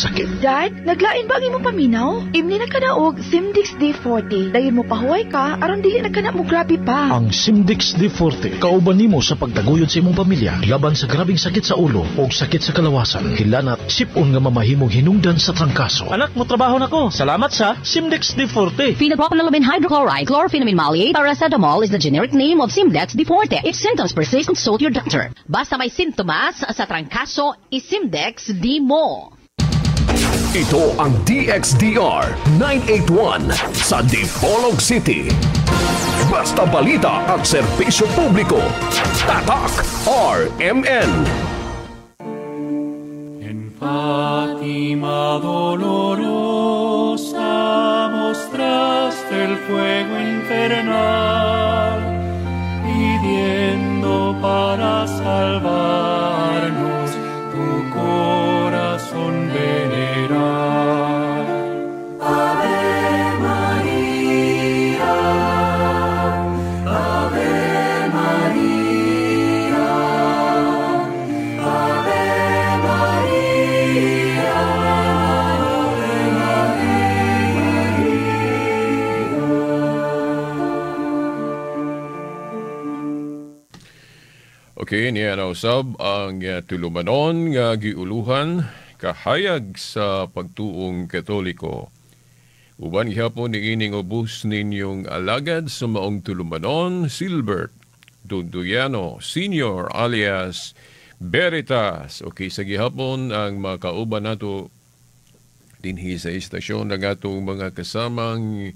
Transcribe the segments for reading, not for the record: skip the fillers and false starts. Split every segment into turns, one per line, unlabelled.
Sakit.
Dad, naglain ba ang imong paminaw? Imni na ka na og Simdix D40. Dayon mo pahuway ka aron dili na ka na mo grabe pa.
Ang Simdix D40 kauban nimo sa pagtaguyod sa imong pamilya laban sa grabeng sakit sa ulo o sakit sa kalawasan. Hilanat sipon nga mamahimong hinungdan sa trangkaso.
Anak, mo trabaho nako. Salamat sa Simdex D40.
Phenylpropanolamine hydrochloride, chlorpheniramine maleate, paracetamol is the generic name of Simdex D40. If symptoms persist, consult your doctor.
Basta may sintomas sa trangkaso, isimdex D mo.
Ito ang DXDR 981 sa Dipolog City. Basta balita at serbisyo publiko. Tatak RMN.
En Fátima dolorosa mostraste el fuego infernal, pidiendo para salvarnos tu corazón veneral.
Ave María, Ave María, Ave María, Ave María.
Okay, niya na usab ang tulumanon nga giuluhan kahayag sa pagtuong Katoliko. Uban gihapon niining ubos ninyong alagad sa maong tulumanon, Silbert Dunduyano Senior alias Veritas. Okay, sa gihapon ang makauban nato dinhi sa istasyon ng atong mga kasamang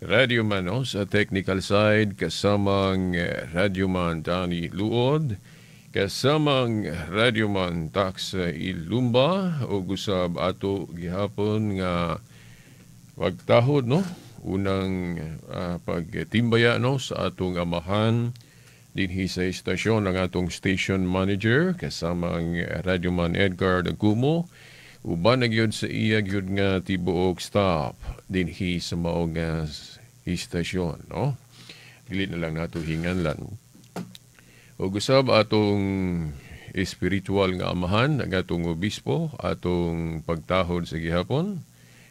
radyoman, no, sa technical side, kasamang radyoman Danny Luod, kasamang radyoman Tax Ilumba, ug usab ato gihapon nga pagtahod, no, unang pagtimbaya, no, sa atong amahan dinhi sa istasyon ang atong station manager kasamang radyoman Edgar Dagumo, uban na gyud sa iya gyud nga tibuok staff dinhi sa maong istasyon, no. Dili na lang nato hinganlan. Ug usab atong espiritual nga amahan ang atong obispo, atong pagtahod sa gihapon,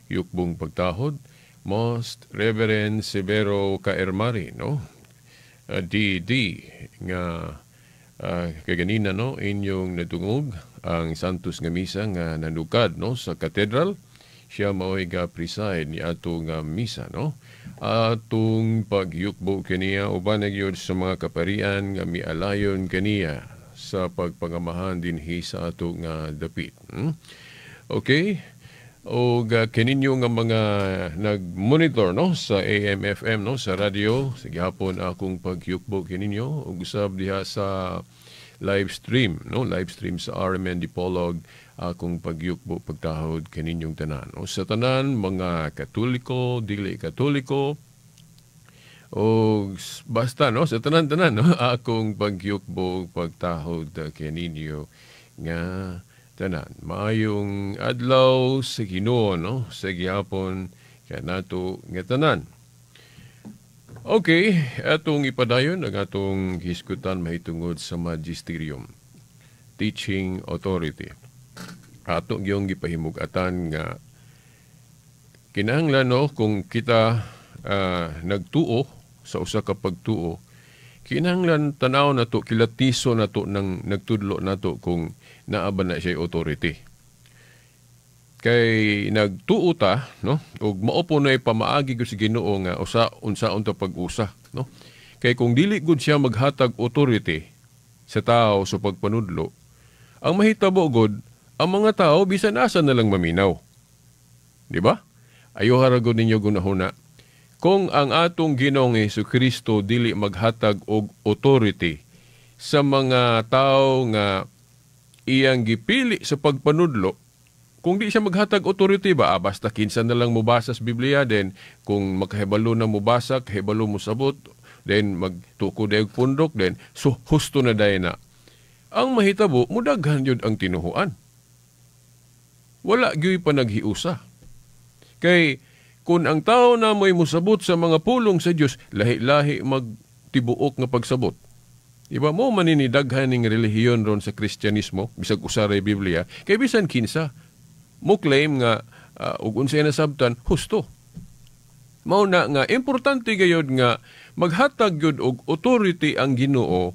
yukbong pagtahod, Most Reverend Severo Kaermari, no, DD nga kaganina, no, inyong natungog ang Santos nga Misa nga nanukad, no, sa katedral. Siya mao'y ga preside ni atong misa, no. Atong pagyukbo kaniya uban na gyud sa mga kaparian nga mialayon kaniya sa pagpangamahan dinhi sa ato nga dapit. Okay. Og kininyo nga mga nag-monitor, no, sa AM/FM, no, sa radio sa gihapon akong pagyukbo kininyo ug usab diha sa live stream, no, live stream sa RMN Dipolog akong pagyukbo pagtahod kaninyong tanan. O sa tanan mga Katoliko, dili Katoliko, o basta, no, sa tanan-tanan, no, akong pagyukbo pagtahod kaninyo nga tanan. Maayong adlaw sa Ginoo, no, sa gihapon kanato nga tanan. Okay, atong ipadayon ang atong hisgutan mahitungod sa magisterium, teaching authority. Ato gyung gipahimug-atan nga kinahanglan, no, kung kita nagtuo sa usa ka pagtuo, kinahanglan tanaw nato, kilatiso nato nang nagtudlo nato kung naa ba na siya authority. Kay nagtuo ta, no, ug mao po nay pamaagi gyud sa Ginoo nga usa unsaon ta pag-usa, no. Kay kung dili gud siya maghatag authority sa tao sa pagpanudlo, ang mahitabo gud ang mga tao bisan asa na lang maminaw. Di ba? Ayo ra gud ninyo gunahuna. Kung ang atong Ginoong Hesukristo dili maghatag og authority sa mga tao nga iyang gipili sa pagpanudlo, kung di siya maghatag authority ba, basta kinsa na lang mobasa sa Biblia, then kung makahibalo na mobasa, kahibalo mosabot, then magtukod og pundok, then so husto na dayon na. Ang mahitabo, mudaghan yun ang tinuhuan. Wala gyuy panaghiusa. Kay kung ang tao na mo'y mosabot sa mga pulong sa Dios, lahi-lahi magtibuok nga pagsabot. Iba mo maninidaghan ning relihiyon ron sa Kristyanismo, bisag usaray Biblia, kay bisan kinsa mo claim nga ug unsay nasabtan husto. Mao na nga importante gayud nga maghatag gyud og authority ang Ginoo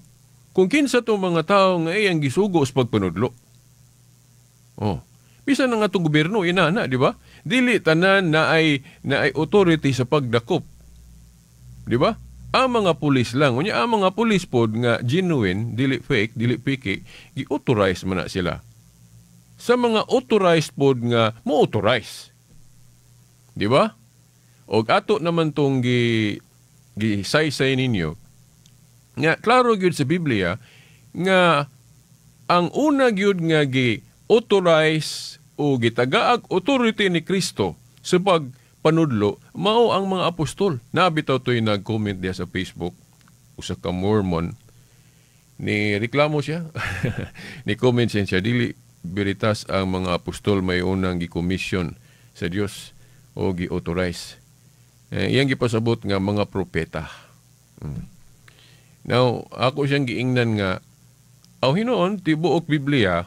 kung kinsa tong mga tawo nga iyang gisugo sa pagpanudlo. Oh. Bisan ang atong gobyerno inana, di ba? Dili tanan na ay authority sa pagdakop. Di ba? Ang mga pulis lang, unya ang mga pulis pod nga genuine, dili fake, dili piki, gi-authorize man na sila. Sa mga authorized pod nga mo-authorize. Di ba? Og ato naman tong gisaysay ninyo nga klaro gyud sa Biblia nga ang una gyud nga gi-authorize o gitagaag authority ni Kristo sa pagpanudlo mao ang mga apostol. Nabitaw to'y nag-comment diya sa Facebook, usa ka Mormon, ni reklamo siya. Ni comment siya, dili beritas ang mga apostol may unang gi-commission sa Dios o gi-authorize. Iyang gipasabot nga mga propeta. Now, ako siyang giingnan nga aw hinuon tibuok Biblia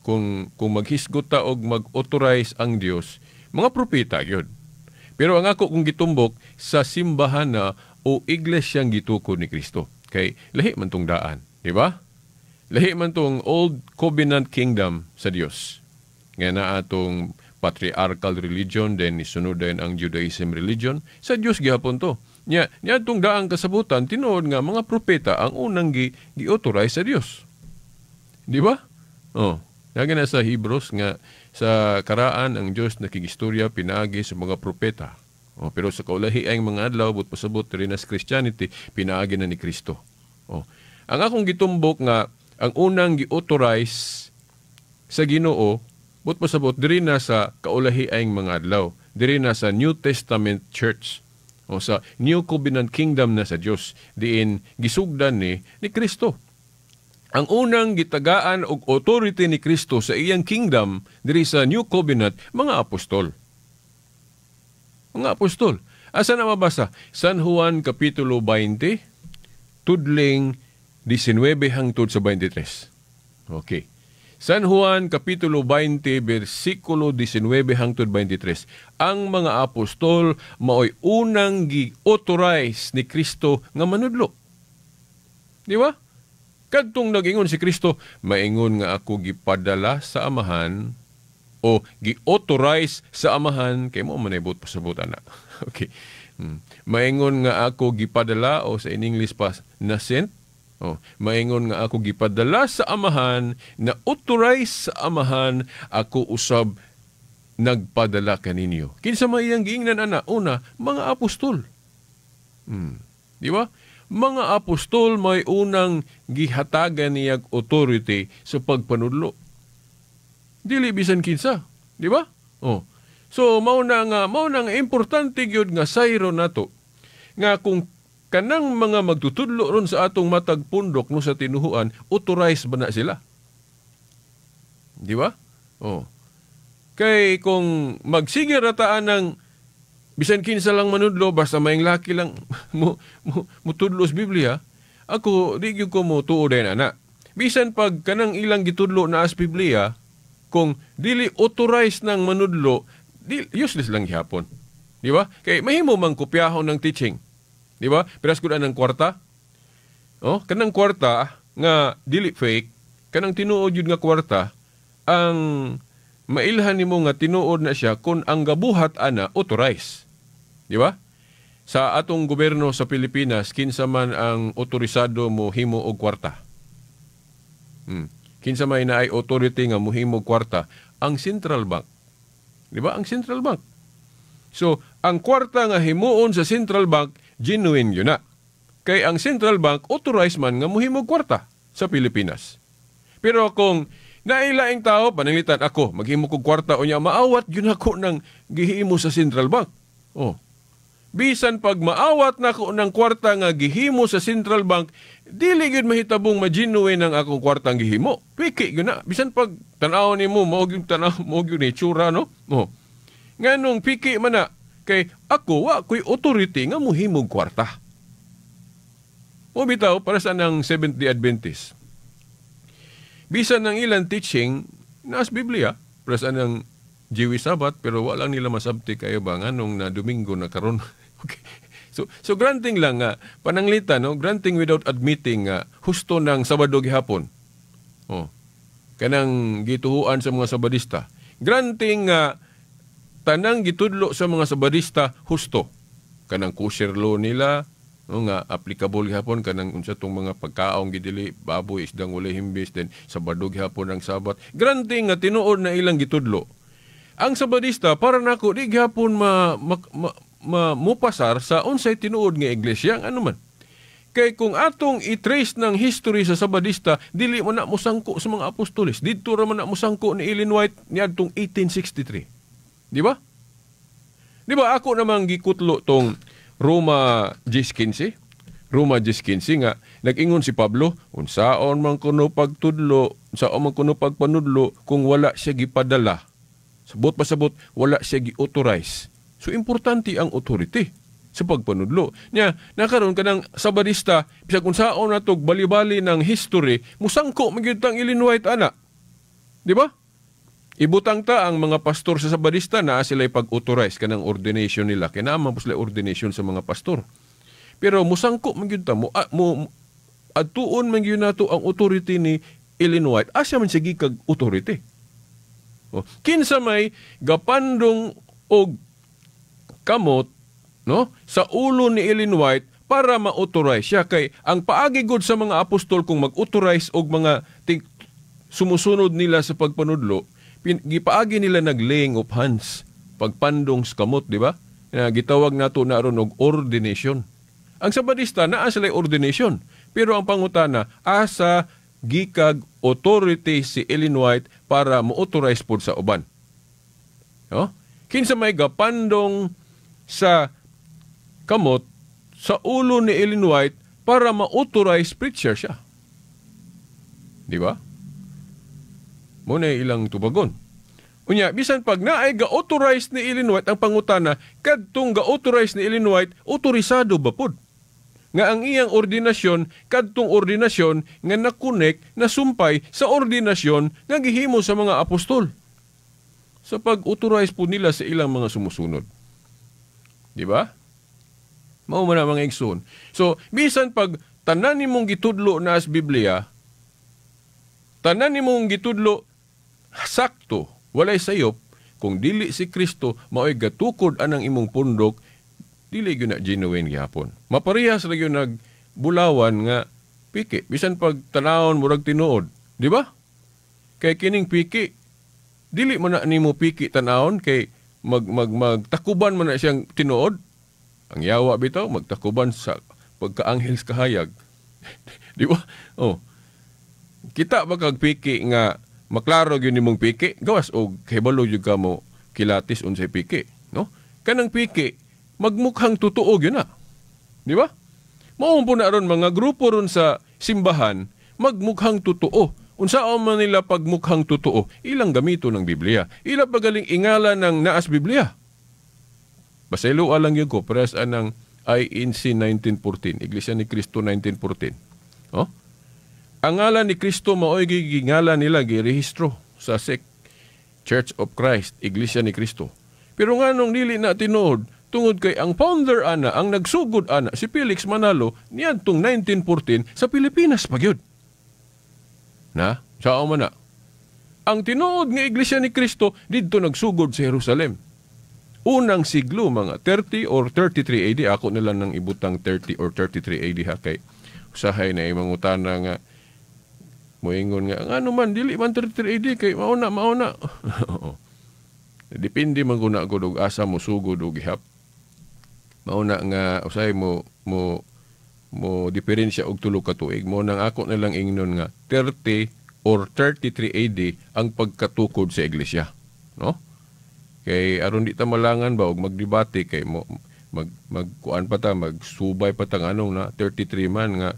kung maghisgot ta og mag-authorize ang Dios, mga propeta gyud. Pero ang ako kung gitumbok sa simbahan na o iglesyang gitukod ni Kristo. Kay lahi man tong daan, di ba? Lahi man tong Old Covenant Kingdom sa Dios. Nga naa atong patriarchal religion, then isunod din ang Judaism religion. Sa Dios gihapon to. Nya tong daang kasabutan, tinuod nga mga propeta ang unang gi-authorize sa Dios. Di ba? Oh. Naga na sa Hebrews nga sa karaan ang Dios nakigistorya pinaagi sa mga propeta. Oh, pero sa kaulahi ang mga adlaw but pasabot rin as Christianity pinaagi na ni Kristo. Oh. Ang akong gitumbok nga ang unang gi-authorize sa Ginoo but pasabot diri na sa kaulahi ang mga adlaw, diri na sa New Testament Church o sa New Covenant Kingdom na sa Dios diin gisugdan ni Kristo. Ang unang gitagaan og authority ni Kristo sa iyang kingdom diri sa New Covenant, mga apostol. Mga apostol. Asa na mabasa? San Juan Kapitulo 20, tudling 19 hangtod sa 23. Okay. San Juan Kapitulo 20, versikulo 19 hangtod 23. Ang mga apostol maoy unang gi-authorize ni Kristo nga manudlo. Di ba? Kadtong nag-ingon si Kristo, maingon nga ako gipadala sa Amahan o gi-authorize sa Amahan, kay mo manibot pasabot ana. Okay. Maingon nga ako gipadala o sa in English pa na sent. Oh, maingon nga ako gipadala sa Amahan, na authorize sa Amahan, ako usab nagpadala kaninyo. Kinsa may iyang giingnan ana? Una, mga apostol. Di ba? Mga apostol may unang gihatagan niyag authority sa pagpanudlo. Dili bisan kinsa, di ba? Oh. So mao na nga importante gyud nga sayro nato nga kung kanang mga magtutudlo ron sa atong matag pundok no sa tinuhuan, authorized ba na sila? Di ba? Oh. Kay kung magsige rataan ng bisan kinsa lang manudlo, basta maing laki lang mutudlo sa Biblia, ako di gyud ko motuo din ana. Bisan pag kanang ilang gitudlo na as Biblia, kung dili authorized ng manudlo, di, useless lang gihapon. Di ba? Kay mahimo mang kopyahon ng teaching. Di ba? Piras gud ang kwarta. Oh, kanang kwarta nga dili fake, kanang tinuod jud nga kwarta, ang mailhan nimo nga tinuod na siya kung ang gabuhat ana authorized. Di ba? Sa atong gobyerno sa Pilipinas, kinsa man ang otorisado mo himo og kwarta. Kinsa may naay authority nga mohimo og kwarta? Ang Central Bank. Di ba? Ang Central Bank. So, ang kwarta nga himuon sa Central Bank, genuine yun na. Kay ang Central Bank authorized man nga mohimo og kwarta sa Pilipinas. Pero kung nailaing tao, pananglitan ako, maghimo kog kwarta unya maawat yun ako ng gihimo sa Central Bank. Oh. Bisan pag maawat nako ng kwarta nga gihimo sa Central Bank, dili gyud mahitabong ma-genuine ang akong kwartang gihimo. Piki gyud na. Bisan pag tan-aw nimo mao gyud tan-aw mao gyud ni itsura, no? Oh. Nganong piki man na kay ako wa koy authority nga mohimog kwarta. O bitaw para sa nang Seventh-day Adventist. Bisan ang ilang teaching naas Biblia, para sa nang Jewish Sabbath, pero wala nila masabti kayo ba nganong na Domingo na karon. Okay. So granting lang nga pananglita, no, granting without admitting nga husto ng Sabado gihapon. Oh. Kanang gituhuan sa mga Sabadista. Granting nga tanang gitudlo sa mga Sabadista husto. Kanang kosher law nila, no, nga applicable gihapon, kanang unsa tong mga pagkaong gidili, baboy, isdang walay himbis, then Sabado gihapon ang Sabat. Granting nga tinuod na ilang gitudlo. Ang Sabadista, para nako, di gihapon ma, ma, ma, ma mupasar sa unsay tinuod nga iglesia, ano man. Kay kung atong i-trace ng history sa Sabadista, dili man na mosangko sa mga apostoles. Didto ra man na mosangko ni Ellen White niadtong 1863. Di ba? Di ba ako namang gikutlo tong Roma 10:15? Roma 10:15 nga nag-ingon si Pablo, unsaon man kuno pagtudlo, unsaon man kuno pagpanudlo kung wala siya gipadala. Sabot pasabot, wala siya gi-authorize. So importante ang authority sa pagpanudlo. Nya, nakaroon ka ng Sabadista, bisag unsaon na tog bali-bali ng history, musangko man gyud tang Ellen White ana. Di ba? Ibutang ta ang mga pastor sa Sabadista na sila pag-authorize kanang ordination nila. Kaya naman po sila ordination sa mga pastor. Pero musangko man gyud ta mo, mo adtuon man gyud nato ang authority ni Ellen White. Asa man siya gikag authority? Oh, kinsa may gapandong og kamot, no, sa ulo ni Ellen White para ma-authorize siya? Kay ang paagi gud sa mga apostol kung mag-authorize og mga sumusunod nila sa pagpanudlo, gipaagi nila nag laying of hands, pagpandong sa kamot, di ba? Na gitawag nato na aron og ordination. Ang Sabadista, naa sila ordination, pero ang pangutana, asa gikag authority si Ellen White para mo-authorize pod sa uban, no? Kinsa may gapandong sa kamot sa ulo ni Ellen White para ma-authorize preacher siya? Di ba? Mao na ilang tubagon. Unya, bisan pag naay ga-authorize ni Ellen White, ang pangutana, kadtong ga-authorize ni Ellen White, autorisado ba pod nga ang iyang ordinasyon, kadtong ordinasyon nga nakunek, nasumpay sa ordinasyon nga gihimo sa mga apostol sa pag-authorize po nila sa ilang mga sumusunod? Di ba? Mao man na, mga igsoon. So, bisan pag tanan nimong gitudlo na as Biblia, tanan nimong gitudlo sakto, walay sayop, kung dili si Kristo maoy gatukod anang imong pundok, dili gyud na genuine gihapon. Maparehas ra gyud nag bulawan nga piki. Bisan pag tanawon, murag tinuod, di ba? Kay kining piki, dili man na nimo piki tanawon kay mag mag magtakuban man na siyang tinuod. Ang yawa bitaw magtakuban sa pagkaanghel sa kahayag. Di ba? Oh. Kita ba kag piki nga maklaro gyud nimong piki? Gawas og kahibalo gyud ka mo kilatis unsay piki, no? Kanang piki magmukhang totoo gyud na. Di ba? Mao po na ron mga grupo ron sa simbahan magmukhang totoo. Unsaon man nila pagmukhang totoo? Ilang gamito ng Biblia. Ila pagaling ingala ng naas Biblia. Basaylo lang yun ko, parehas anang INC 1914, Iglesia ni Cristo 1914. Oh? Ang ngalan ni Kristo mao'y gingala nila, girehistro sa SEC, Church of Christ, Iglesia ni Cristo. Pero nga nung dili na tinuod, tungod kay ang founder ana, ang nagsugod ana, si Felix Manalo, niadtong 1914 sa Pilipinas pa gyud. Na, sao man na? Ang tinuod nga Iglesia ni Cristo didto nagsugod sa Jerusalem. Unang siglo, mga 30 or 33 AD, ako nila nang ibutang 30 or 33 AD ha, kay usahay na imangutana nga moingon nga ngano man dili man 33 AD kay mauna mauna. Depende man guna gud og asa mo sugod og gihap. Mauna nga usahay mo mo mo diferensya og 3 ka tuig. Mo nang ako na lang ingnon nga 30 or 33 AD ang pagkatukod sa iglesia, no? Kay aron di ta malangan ba og magdebate, kay mo mag magkuan pa ta, magsubay pa ta nganong na 33 man nga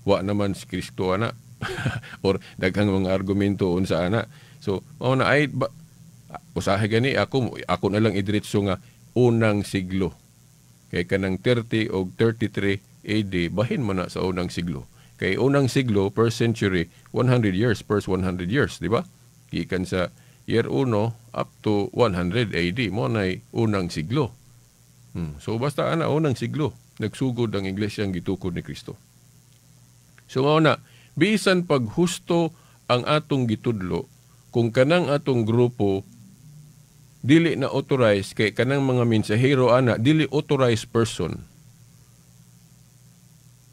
wa naman si Kristo ana or daghang mga argumento unsa ana. So mao na ay ba, usahay gani ako ako na lang idiretso nga unang siglo. Kay kanang 30 og 33 AD, bahin man na sa unang siglo. Kay unang siglo, first century, 100 years, first 100 years, di ba? Gikan sa Year 1 up to 100 AD mo nay unang siglo. So basta ana unang siglo nagsugod ang iglesyang gitukod ni Kristo. So mao na, bisan paghusto ang atong gitudlo, kung kanang atong grupo dili na authorized kay kanang mga mensahero ana dili authorized person,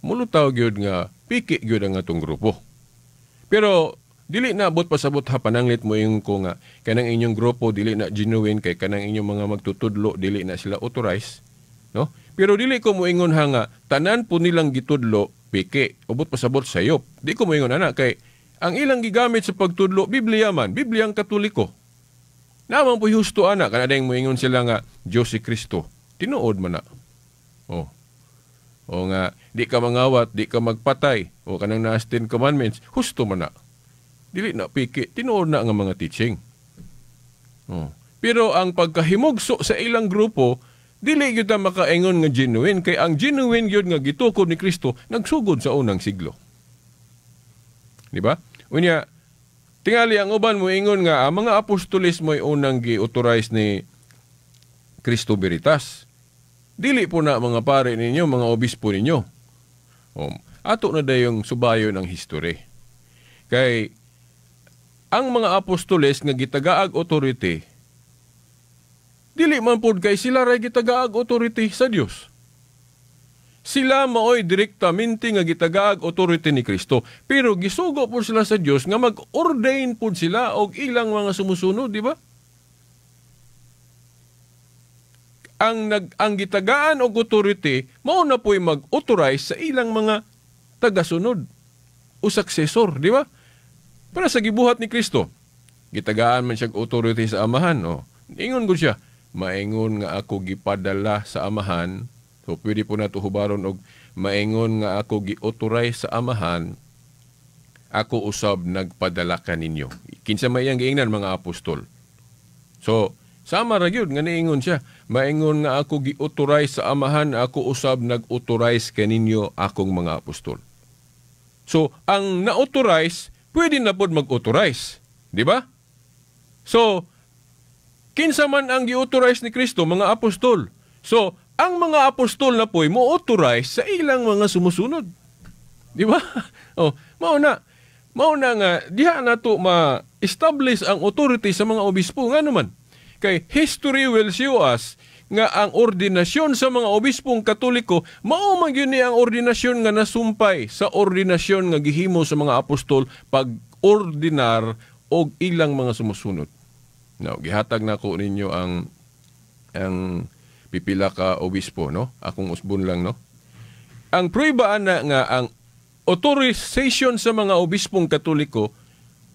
mulutaw gyud nga piki gyud ang atong grupo. Pero dili na abot pasabot ha, pananglit mo yung ko nga kanang inyong grupo dili na genuine kay kanang inyong mga magtutudlo dili na sila authorized, no? Pero dili ko moingon ha nga tanan po nilang gitudlo piki, ubot pasabot sayop. Di ko moingon ana kay ang ilang gigamit sa pagtudlo Biblia man, Biblia ang Katoliko. Naman po husto ana kana dayong moingon sila nga Dios si Kristo. Tinuod man na. Oh. O nga di ka mangawat, di ka magpatay, o kanang naas Ten Commandments, husto man na. Dili na piki, tinuod na nga mga teaching. Oh. Pero ang pagkahimugso sa ilang grupo, dili gyud ta makaingon nga genuine kay ang genuine gyud nga gitukod ni Kristo nagsugod sa unang siglo. Di ba? Unya, tingali ang uban moingon nga ang mga apostoles mo'y unang gi-authorize ni Kristo Veritas. Dili po na mga pare ninyo, mga obispo ninyo. O, ato na dayong subayon ang history. Kay ang mga apostoles nga gitagaag authority, dili man pod kay sila ray gitagaag authority sa Dios. Sila maoy direktamente nga gitagaag authority ni Kristo, pero gisugo pod sila sa Dios nga mag-ordain pod sila og ilang mga sumusunod, di ba? Ang gitagaan og authority mao na po'y mag-authorize sa ilang mga tagasunod o successor, di ba? Para sa gibuhat ni Kristo, gitagaan man siya authority sa Amahan. Oh. Ingon ko siya, maingon nga ako gipadala sa Amahan. So pwede po nato hubaron og maingon nga ako gi-authorize sa Amahan, ako usab nagpadala kaninyo. Kinsa may iyang giingnan mga apostol. So sama ra gyud nga niingon siya, maingon nga ako gi-authorize sa Amahan, ako usab nag-authorize kaninyo akong mga apostol. So ang na-authorize pwede na pod mag-authorize, di ba? So kinsa man ang gi-authorize ni Kristo, mga apostol. So ang mga apostol na po'y mo-authorize sa ilang mga sumusunod. Di ba? Oh, mao na nga diha nato ma-establish ang authority sa mga obispo. Nga naman, kay history will show us nga ang ordinasyon sa mga obispong Katoliko mao man gyud ni ang ordinasyon nga nasumpay sa ordinasyon nga gihimo sa mga apostol pag-ordinar og ilang mga sumusunod. Now, gihatag nako ninyo ang pipila ka obispo, no? Akong usbon lang, no? Ang prueba ana nga ang authorization sa mga obispong Katoliko,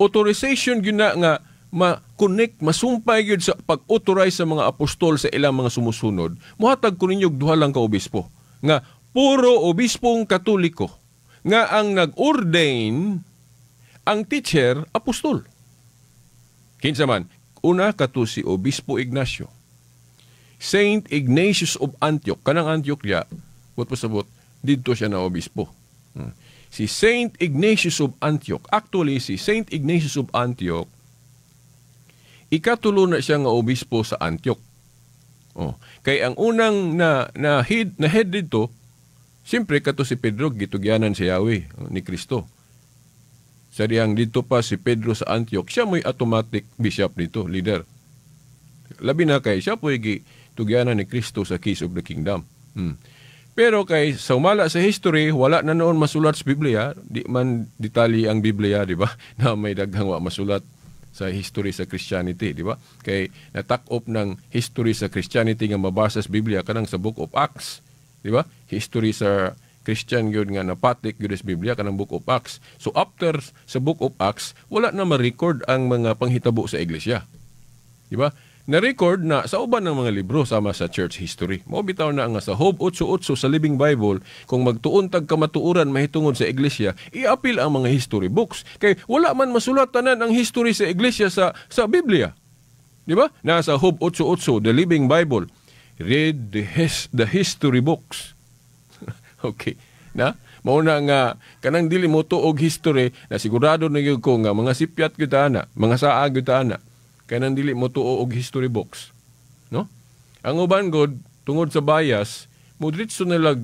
authorization gyud na nga ma-connect, masumpay gyud sa pag-authorize sa mga apostol sa ilang mga sumusunod. Muhatag ko ninyo duha lang ka obispo nga puro obispong Katoliko nga ang nag-ordain ang teacher apostol. Kinsa man? Una kato si Obispo Ignacio. Saint Ignatius of Antioch, kanang Antioch niya, but pasabot, didto siya na obispo. Si Saint Ignatius of Antioch, actually si Saint Ignatius of Antioch, ikatulo na siya nga obispo sa Antioch. Oh, kay ang unang na head didto, siyempre kato si Pedro, gitugyanan si Yahweh ni Kristo. Sa diyang dito pa si Pedro sa Antioch, siya mo'y automatic bishop dito, leader. Labi na kay siya po'y gitugyanan ni Kristo sa keys of the kingdom. Pero kay sa umala sa history, wala na noon masulat sa Biblia, di man detalye ang Biblia, di ba? Na may daghang wa masulat sa history sa Christianity, di ba? Kay natak-op ng history sa Christianity nga mabasa sa Biblia kanang sa Book of Acts, di ba? History sa Christian gyud nga napatik gyud sa Biblia kanang Book of Acts. So after sa Book of Acts, wala na ma-record ang mga panghitabo sa iglesia. Di ba? Na-record na sa uban ng mga libro sama sa church history. Mao bitaw na nga sa Job 8:8 sa Living Bible, kung magtuon tag kamatuoran mahitungod sa iglesia, iapil ang mga history books. Kay wala man masulat tanan ang history sa iglesia sa Biblia. Di ba? Nasa Job 8:8, the Living Bible. Read the history books. Okay. Na? Mauna nga kanang dili mo tuog history na sigurado na gyud ko nga mga sipyat gyud ana, mga saa gyud ana. Kanang dili mo tuo og history books, no? Ang uban god tungod sa bias, modiretso na lag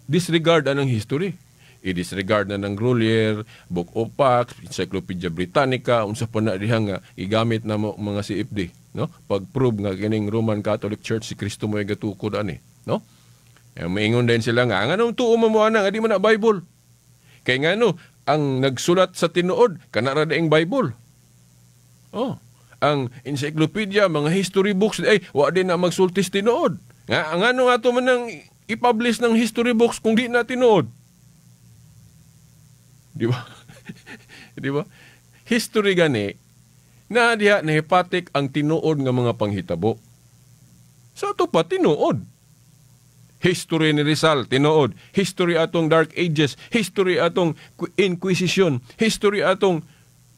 disregard anang history. I-disregard na ng Grolier, Book of Facts, Encyclopedia Britannica, unsa pa na diha nga gigamit na mo mga CFD, no? Pag-prove nga kining Roman Catholic Church si Kristo mo gatukod ani, no? Eh, maingon din sila nga, nganong tuo mo mo ana nga di man na Bible? Kay ngano ang nagsulat sa tinuod kana ra diing Bible. Oh, ang encyclopedia, mga history books ay wa din na magsultis tinuod. Nga ngano nga to man nang i-publish ng history books kung di na tinuod? Di ba? Di ba? History gani na diha nahipatik ang tinuod nga mga panghitabo. Sa ato pa tinuod. History ni Rizal, tinuod. History atong Dark Ages, history atong Inquisition, history atong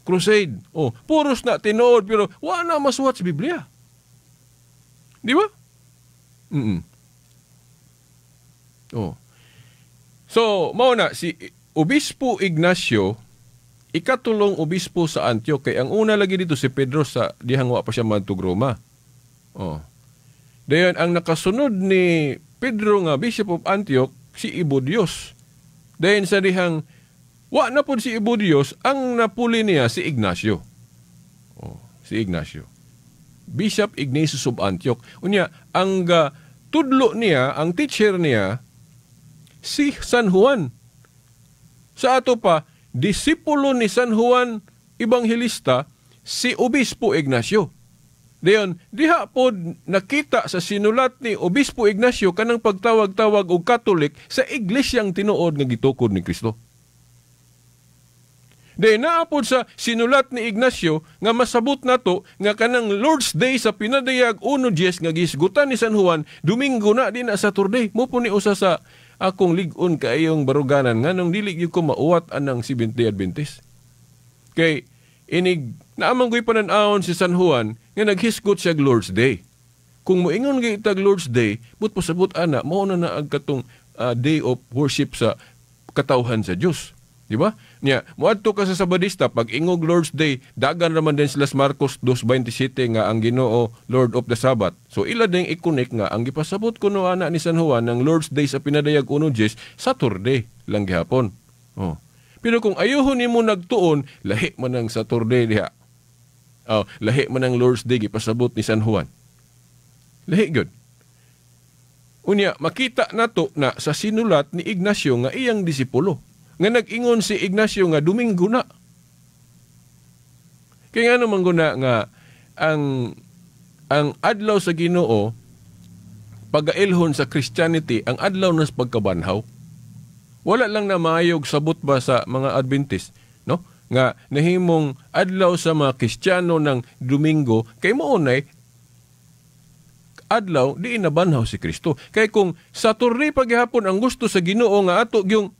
Crusade. Oh, puros na tinuod pero wa na masuwat sa Biblia. Di ba? Oh. So, mao na si Obispo Ignacio, ikatulong obispo sa Antioch, kay ang una lagi dito si Pedro sa dihang wa pa siya madtog Roma. Oh. Dayon ang nakasunod ni Pedro nga Bishop of Antioch si Ibodios. Dayon sa dihang wa na pod si Ibodios, ang napuli niya si Ignacio. Oh, si Ignacio. Bishop Ignatius of Antioch. Unya ang tudlo niya, ang teacher niya si San Juan. Sa ato pa, disipulo ni San Juan Evangelista si Obispo Ignacio. Dayon, diha pod nakita sa sinulat ni Obispo Ignacio kanang pagtawag-tawag og Katolik sa iglesyang tinuod nga gitukod ni Kristo. Dayon naa pod sa sinulat ni Ignacio nga masabot nato nga kanang Lord's Day sa pinadayag 1:10 nga gisgutan ni San Juan, Domingo na din na Saturday. Mo po ni usa sa akong lig-on kaayong baruganan nganong dili gyud ko mauwat anang Seventh-day Adventist. Kay inig naamang ko'y panan-awon si San Juan nga naghisgot siya Lord's Day. Kung moingon gyud itag Lord's Day, but pasabot ana mao na na ang katong day of worship sa katawhan sa Dios. Di ba? Nya, moadto ka sa Sabadista pag ingog Lord's Day, dagan raman din sila sa Marcos 2:27 nga ang Ginoo Lord of the Sabbath. So ila ding i-connect nga ang gipasabot kuno ana ni San Juan ng Lord's Day sa pinadayag 1:10, Saturday lang gihapon. Oh. Pero kung ayuhon nimo nagtuon, lahi man ang Saturday diha. Oh, lahi man ang Lord's Day gipasabot ni San Juan. Lahi gyud. Unya, makita nato na sa sinulat ni Ignacio nga iyang disipulo nga nag-ingon si Ignacio nga Domingo na. Kaya nga naman guna nga ang adlaw sa Ginoo pagailhon sa Christianity, ang adlaw na sa pagkabanhaw. Wala lang na maayog sabot ba sa mga Adventist, no? Nga nahimong adlaw sa mga Kristiyano ng Domingo kay mounay adlaw di nabanhaw si Kristo. Kay kung Saturday paghapon ang gusto sa Ginoo nga ato gyung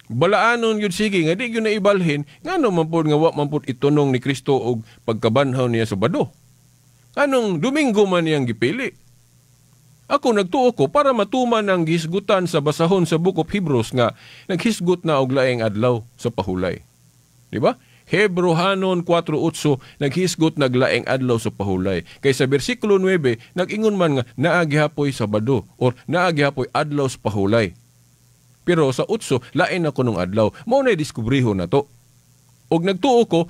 balaanon yun sige nga di yun naibalhin, ngano man pod nga wa man pod itunong ni Kristo og pagkabanhaw niya sa bado. Anong Domingo man niyang gipili? Ako nagtuo ko para matuman ang gisgutan sa basahon sa Book of Hebrews nga naghisgot na og laing adlaw sa pahulay. Di ba? Hebrohanon 4:8 naghisgot naglaing adlaw sa pahulay. Kay sa bersikulo 9 nag-ingon man nga naa gihapoy Sabado or naa gihapoy adlaw sa pahulay. Pero sa 8, lain ako nung adlaw. Mao na diskubriho na to. Og nagtuo ko,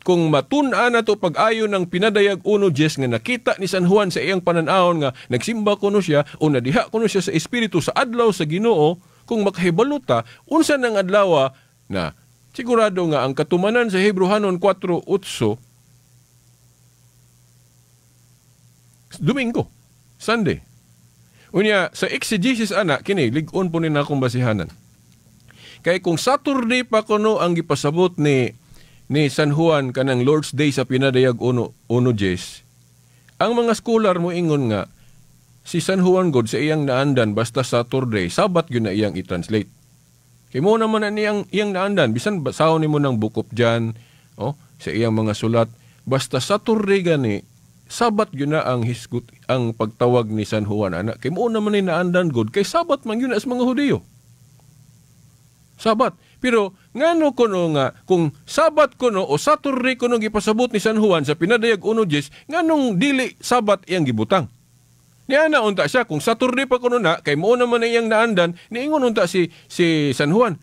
kung matun-an na to pag-ayo ng pinadayag 1:10 nga nakita ni San Juan sa iyang panan-awon nga nagsimba kuno siya o nadiha kuno siya sa Espiritu sa adlaw sa Ginoo, kung makahibalo ta, unsa nang adlaw na sigurado nga ang katumanan sa Hebrohanon 4:8, Domingo, Sunday. Unya, sa exegesis ana, kini, lig-on po ni na akong basihanan. Kay kung Saturday pa kuno ang gipasabot ni San Juan kanang Lord's Day sa pinadayag 1:10, ang mga scholar mo ingon nga, si San Juan God sa iyang naandan basta Saturday, Sabat yun na iyang i-translate. Kay mo naman na niyang iyang naandan, bisan basahon nimo ng Book of John, oh, sa iyang mga sulat, basta Saturday gani, Sabat yun na ang hisgot, ang pagtawag ni San Juan ana. Kay mo naman ni naandan God, kay Sabat man yun as mga Hudiyo. Sabat. Pero ngano kuno nga kung Sabat kuno o Saturday kuno gipasabot ni San Juan sa pinadayag 1:10, nganong dili Sabat iyang gibutang? Niya na unta siya kung Saturday pa kuno na kay mao naman na iyang naandan, niingon unta si San Juan,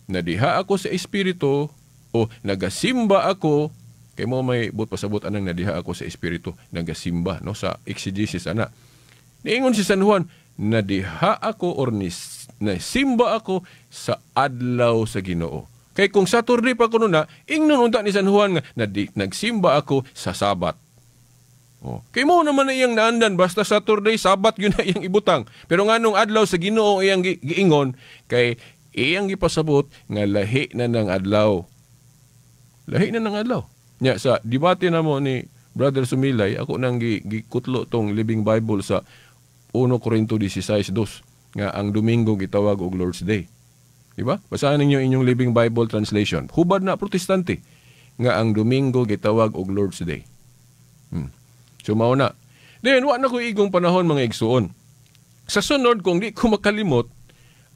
nadiha ako sa espiritu o nagasimba ako. Kay mo may but pasabot anang nadiha ako sa espiritu, nagasimba, no, sa exegesis ana. Niingon si San Juan, nadiha ako or nasimba ako sa adlaw sa Ginoo. Kay kung Saturday pa kuno na, ingnon unta ni San Juan nga nagsimba ako sa Sabat. Oh. Kay mo naman na iyang naandan, basta Saturday, Sabat yun na iyang ibutang. Pero nganong adlaw sa Ginoo iyang giingon, kay iyang gipasabot nga lahi na ng adlaw. Lahi na ng adlaw. Nya, sa debate na mo ni Brother Sumilay, ako nang gikutlo tong Living Bible sa 1 Corinto 16:2 nga ang Domingo gitawag og Lord's Day. Di ba? Basahan ninyo inyong Living Bible translation. Hubad na Protestante nga ang Domingo gitawag og Lord's Day. So mao na. Then wa na ko igong panahon mga igsuon. Sa sunod kung di ko makalimot,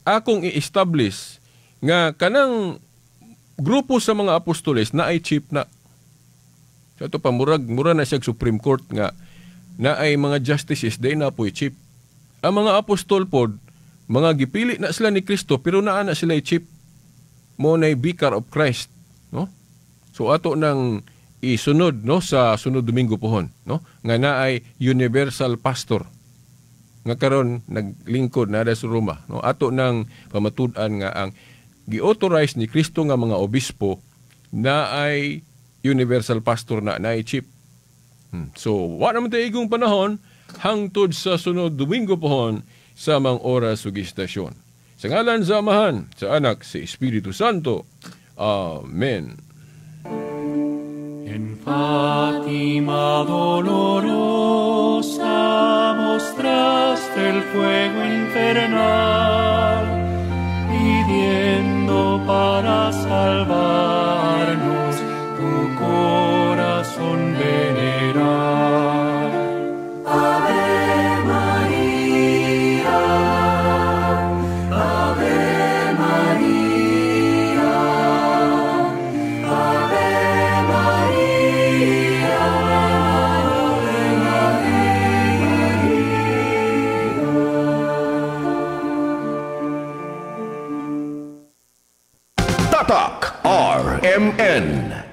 akong i-establish nga kanang grupo sa mga apostoles na ay chief na. So ito pa, mura na siya Supreme Court nga na ay mga justices, day na po'y chief. Ang mga apostol pod, mga gipili na sila ni Kristo, pero naa na sila chief. Mo na'y vicar of Christ. No? So ato nang isunod, no, sa sunod Domingo pohon, no, nga naay universal pastor nga karon naglingkod na sa Roma, no, ato nang pamatud-an nga ang gi-authorize ni Kristo nga mga obispo na ay universal pastor na naay chief. So wa naman tayo igong panahon hangtod sa sunod Domingo pohon sa mang oras ug istasyon. Sa ngalan sa Amahan, sa Anak, sa Espiritu Santo. Amen.
En Fátima dolorosa mostraste el fuego infernal, pidiendo para salvarnos tu corazón venerar.
Ave María, Ave María, Ave María, Ave María.
Tatak RMN.